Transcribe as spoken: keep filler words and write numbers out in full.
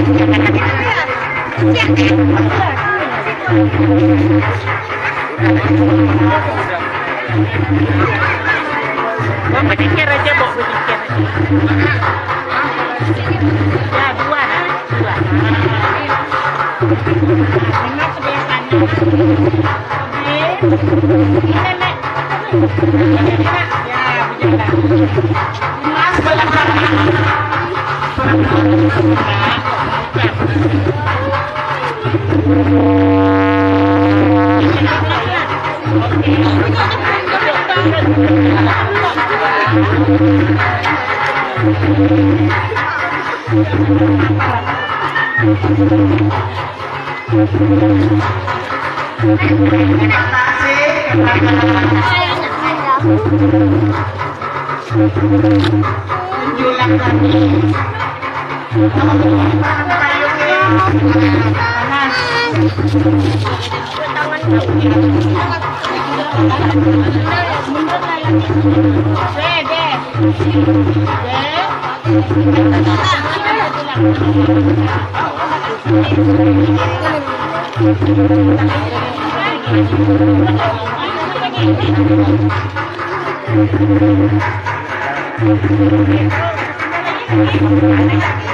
Buat pedikir aja, buat pedikir aja. Ya, dua lah, dua. Lima sebelah kanan. Oke. Ini, Nek. Ya, betul lah. Lima sebelah kanan.